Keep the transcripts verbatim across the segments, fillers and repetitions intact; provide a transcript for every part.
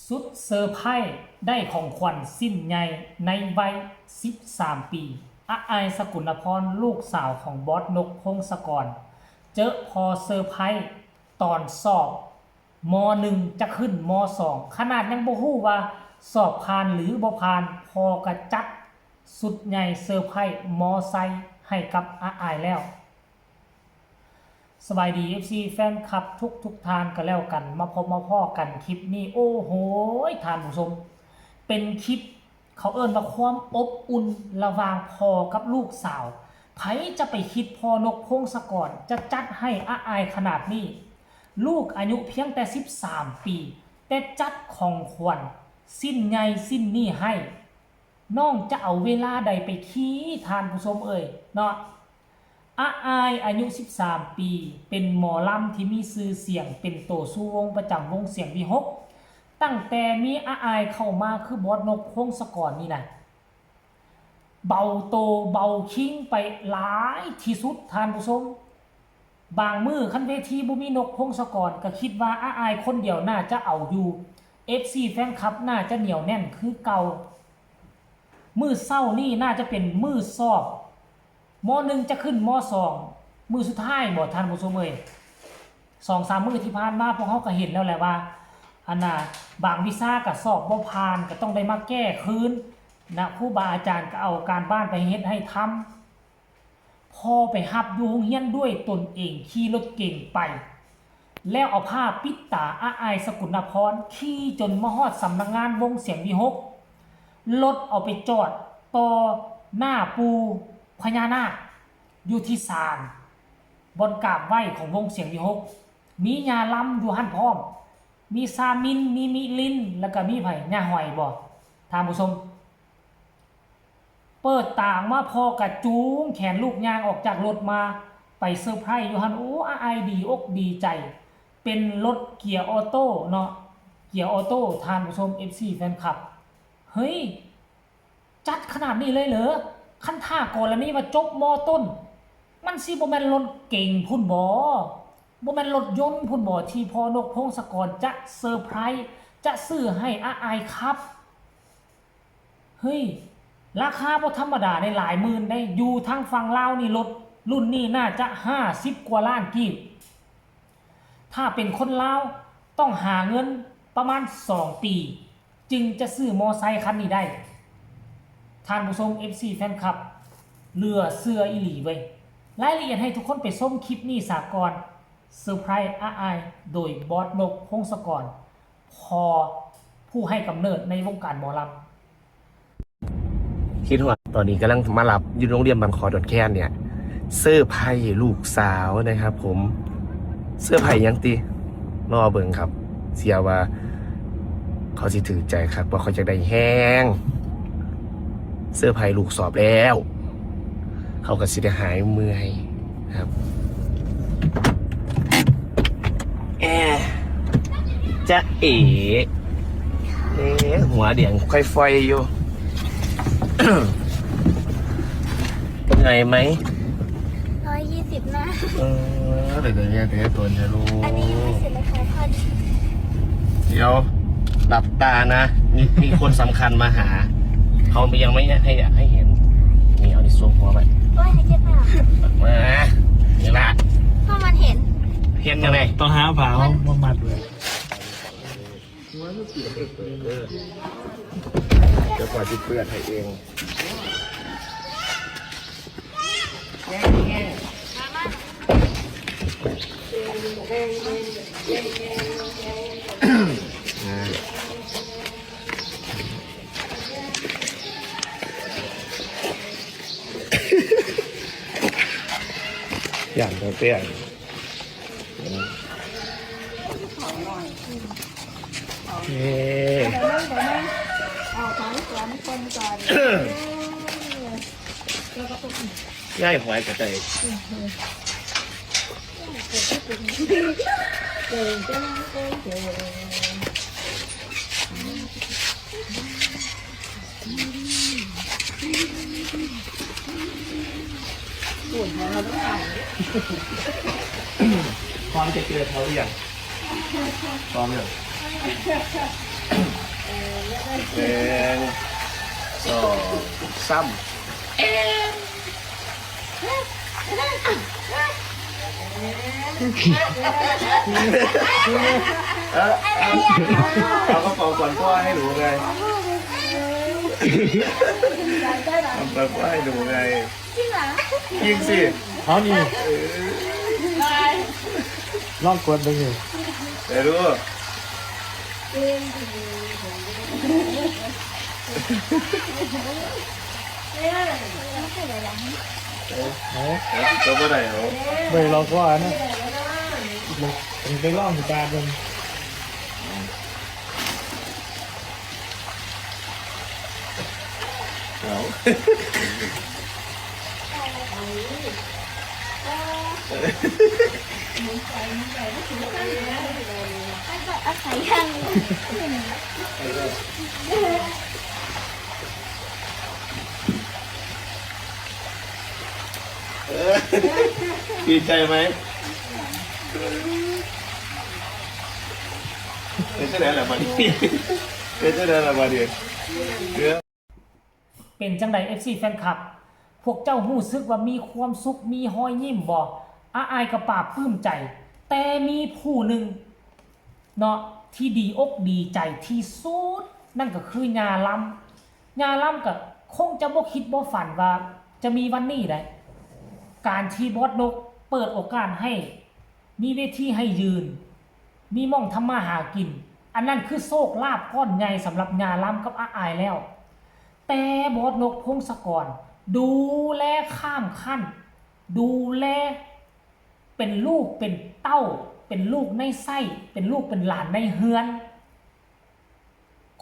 สุดเซอร์ไพรส์ ได้ของขวัญชิ้นใหญ่ในวัยสิบสามปี อาอาย สกุลนพร ลูกสาวของบอสนก พงศกร เจอพ่อเซอร์ไพรส์ ตอนสอบ ม.หนึ่ง จะขึ้น ม.สอง ขนาดยังบ่ฮู้ว่าสอบผ่านหรือบ่ผ่าน พ่อก็จัดสุดใหญ่เซอร์ไพรส์มอไซค์ให้กับอาอายแล้ว สบายดี เอฟซี แฟนคลับทุกทุกๆท่านก็แล้วกัน มาพบมาพ้อกันคลิปนี้ โอ้โห ท่านผู้ชม เป็นคลิปเขาเอิ้นว่าความอบอุ่นระหว่างพ่อกับลูกสาว ไผจะไปคิดพ่อนก พงศกร จะจัดให้อาอายขนาดนี้ ลูกอายุเพียงแต่สิบสามปี แต่จัดของขวัญชิ้นใหญ่ชิ้นนี้ให้ น้องจะเอาเวลาใดไปขี้ ท่านผู้ชมเอ่ยเนาะ อาอาย อายุสิบสามปี เป็นหมอลำที่มีชื่อเสียงเป็นโตสู่วงประจำวงเสียงวิหค ตั้งแต่มีอาอายเข้ามาคือบอสนก พงศกรนี่นะ เบาโตเบาคิงไปหลายที่สุด ท่านผู้ชม บางมื้อคันเวทีบ่มีนก พงศกร ก็คิดว่าอาอายคนเดียวน่าจะเอาอยู่ เอฟซี แฟนคลับน่าจะเหนียวแน่นคือเก่า มื้อเช้านี่น่าจะเป็นมื้อสอบ ม.หนึ่ง จะขึ้น ม.สอง มื้อสุดท้ายบ่ ท่านผู้ชมเอ่ย สองสามมื้อที่ผ่านมาพวกเขาก็เห็นแล้วแหละว่า อันน่ะ บางวิชาก็สอบบ่ผ่าน ก็ต้องได้มาแก้คืนนะ ครูบาอาจารย์ก็เอาการบ้านไปเฮ็ดให้ทำ พ่อไปรับอยู่โรงเรียนด้วยตนเอง ขี่รถเก๋งไป แล้วเอาผ้าปิดตาอาอาย สกุลนพร ขี่จนมาฮอดสำนักงานวงเสียงวิหค รถเอาไปจอดต่อหน้าปู่พญานาค อยู่ที่ศาล บ่อนกราบไหว้ของวงเสียงวิหค มีย่าลำอยู่หั่นพร้อม มีซามิน มีมิลิน แล้วก็มีไผ ย่าหอยบ่ ท่านผู้ชม เปิดตาออกมาพ่อก็จูงแขนลูกย่างออกจากรถมา ไปเซอร์ไพรส์อยู่หั่น โอ้ อาอายดีอกดีใจ เป็นรถเกียร์ออโต้เนาะ เกียร์ออโต้ ท่านผู้ชม เอฟซี แฟนคลับ เฮ้ย จัดขนาดนี้เลยเหรอ คันถ้ากรณีว่าจบ ม.ต้น มันสิบ่แม่นรถเก๋งพุ้นบ่ บ่แม่นรถยนต์พุ้นบ่ ที่พ่อนก พงศกร จะเซอร์ไพรส์ จะซื้อให้อาอายขับ เฮ้ย ราคาบ่ธรรมดาเด้ หลายหมื่นเด้ อยู่ทางฝั่งลาวนี่รถรุ่นนี้น่าจะห้าสิบกว่าล้านกีบ ถ้าเป็นคนลาวต้องหาเงินประมาณสองปี จึงจะซื้อมอไซค์คันนี้ได้ ท่านผู้ชม เอฟซี แฟนคลับ เหลือเชื่ออีหลีเว้ย รายละเอียดให้ทุกคนไปชมคลิปนี้ซะก่อน เซอร์ไพรส์อาอาย โดยบอสนก พงศกร พ่อผู้ให้กำเนิดในวงการหมอลำ คิดฮอด ตอนนี้กำลังมารับอยู่โรงเรียนบ้านขอดอนแคนเนี่ย เซอร์ไพรส์ลูกสาวนะครับผม เซอร์ไพรส์หยังติ รอเบิ่งครับ เชื่อว่าเขาสิถือใจครับ เพราะเขาอยากได้แฮง เซอร์ไพรส์ลูกสอบแล้ว เขาก็สิได้หายเมื่อยครับ แอ จะเอ๋ เอ๊ะ หัวเดียงค่อยฟอยอยู่ เหนื่อยไหม ร้อยยี่สิบหน้า เออเดี๋ยวเดี๋ยวเดี๋ยวตัวเธอรู้ อันนี้ยังไม่เสร็จเลยค่ะทอด เดี๋ยวหลับตานะ มีมีคนสำคัญมาหา เขายังไม่ให้ให้เห็น นี่เอาดิสวมหัวไป ว่าให้เก็บผ้า มานี่ละ เพราะมันเห็น เห็นยังไง ต้องหาผ้ามามัดเลย เดี๋ยวก่อนจะเปื่อนให้เองอย่างตัวเตี้ย เย้ เอาของสองคนก่อน ย่ายหอยกระไดพร้อมจะเจอเขาหรือยัง พร้อมยัง หนึ่ง สอง สาม เออ เอากระเป๋าขวัญพ่อให้หนูไง เอาขวัญพ่อให้หนูไง จริงเหรอ ยิงสิ เอานี่ เออ ลองกดดูอยู่ เดี๋ยวดู เอ๊ะ เดี๋ยวสิจบบ่ได้เหรอ เว้ย เราก็อันนั้น ไปลองสิบาทเบิ่ง เอา อาศัยยัง เออ ดีใจไหม เป็นจังได๋ล่ะบัดนี้ เป็นจังได๋ล่ะบัดนี้ เดี๋ยว เป็นจังใด เอฟซี แฟนคลับ พวกเจ้ารู้สึกว่ามีความสุข มีรอยยิ้มบ่ อาอ้ายก็ปลาบปลื้มใจ แต่มีผู้หนึ่งเนาะ ที่ดีอกดีใจที่สุด นั่นก็คือย่าลำ ย่าลำก็คงจะบ่คิดบ่ฝันว่าจะมีวันนี้ได้ การที่บอสนกเปิดโอกาสให้มีเวทีให้ยืน มีหม่องทำมาหากิน อันนั้นคือโชคลาภก้อนใหญ่สำหรับย่าลำกับอาอ้ายแล้ว แต่บอสนกพงศกร ดูแลข้ามขั้น ดูแลเป็นลูกเป็นเต้า เป็นลูกในไส้ เป็นลูกเป็นหลานในเฮือน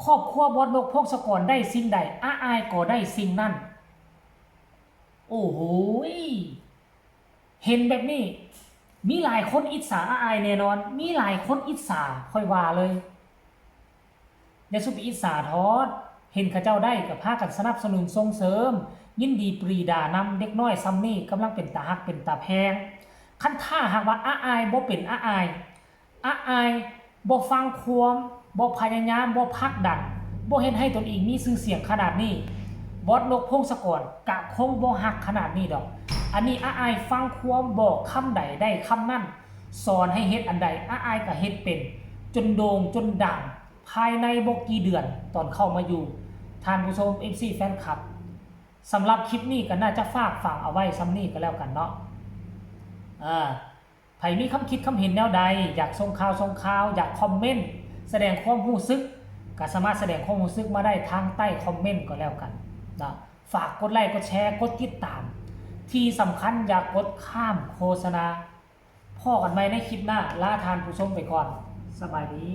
ครอบครัวบอสนกพงศกรได้สิ่งใด อาอ้ายก็ได้สิ่งนั้น โอ้โหย เห็นแบบนี้ มีหลายคนอิจฉาอาอ้ายแน่นอน มีหลายคนอิจฉา ข้อยว่าเลย อย่าสุไปอิจฉาทอด เห็นเขาเจ้าได้ก็พากันสนับสนุนส่งเสริม ยินดีปรีดานำ เด็กน้อยส่ำนี้กำลังเป็นตาฮักเป็นตาแพง คันถ้าหากว่าอาอ้ายบ่เป็นอาอ้าย อาอ้ายบ่ฟังความ บ่พยายาม บ่ผลักดัน บ่เฮ็ดให้ตนเองมีชื่อเสียงขนาดนี้ บอสนกพงศกรกะคงบ่ฮักขนาดนี้ดอก อันนี้อาอ้ายฟังความ บอกคำใดได้คำนั้น สอนให้เฮ็ดอันใด อาอ้ายก็เฮ็ดเป็น จนโด่งจนดัง ภายในบ่กี่เดือนตอนเข้ามาอยู่ ท่านผู้ชม เอฟซี แฟนคลับ สำหรับคลิปนี้ก็น่าจะฝากฝังเอาไว้ส่ำนี้ก็แล้วกันเนาะ อ่า ไผมีความคิดความเห็นแนวใด อยากส่งข่าวส่งข่าว อยากคอมเมนต์ แสดงความรู้สึก ก็สามารถแสดงความรู้สึกมาได้ทางใต้คอมเมนต์ก็แล้วกันนะ ฝากกดไลค์ กดแชร์ กดติดตาม ที่สำคัญอย่ากดข้ามโฆษณา พ้อกันใหม่ในคลิปหน้า ลาท่านผู้ชมไปก่อน สบายดี